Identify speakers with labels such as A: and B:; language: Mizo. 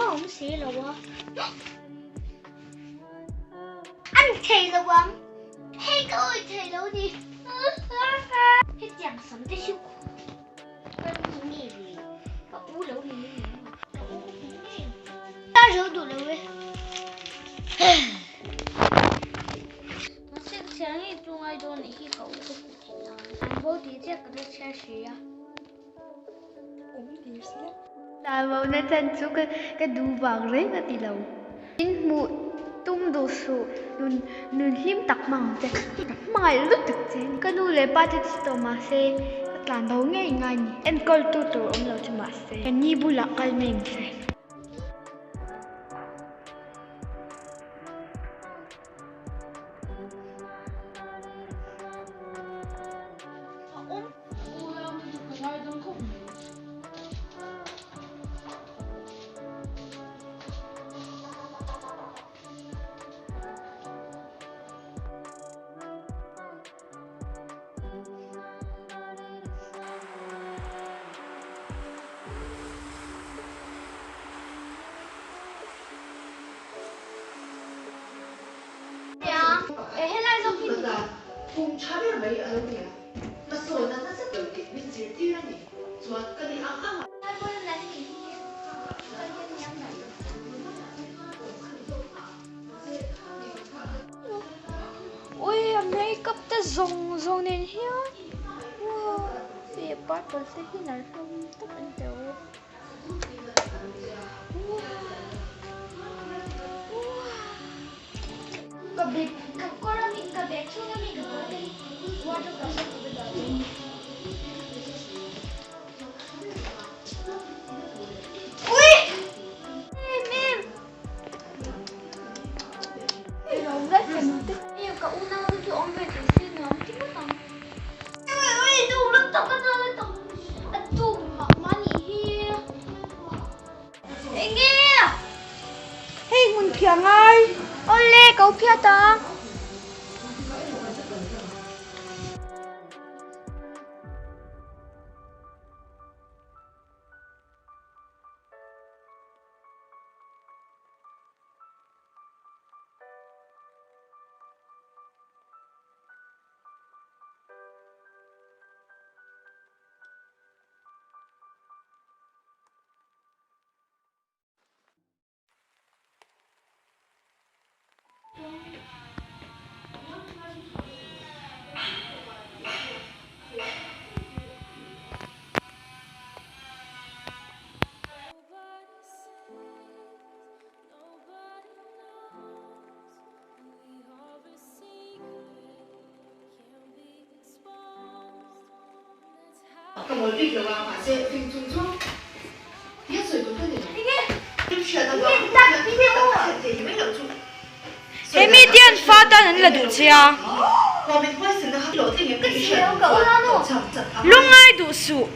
A: awm si lo a. An thei lo ang. Hei ka awih thei lo ni. Hetiang sam te hi ka ni nge le? Ka u lo ni nge? Ka u ka hmu nge? Ka zo duh lo e. Mahse ka chhiar ngei chu ngai dawn nih hi ka u ka hmuh theih nan. An bo tih chiah ka la chhiar si a.
B: Tlaivauna chan chu ka duh vang reng a ti lo. Min hmuh tum duh suh, nun nun hlim tak hmang ang che. Ka hmangaih lutuk che a ni. Ka nu leh pa te thi tawh mah se, ka tlan bo ngei ngai ni. Enkawl tu tur awm lo che mah se, ka ni bulah kal mai ang che.
A: Ui a makeup te zawng zawng nen hian wow hei purple te hi nalh hlawm tak an ti aw.
B: Hei hmun phiah ngai.
A: Awle ko phiah ta.
C: Ka mawl bik lo a, mahse fing chung chu tia sawi tur ka ni lo. Thil hriat avang hian thil tak a thlen thei hi mai loh chu.
B: He mi te an fa tan an la duh che a. Lungngai duh suh.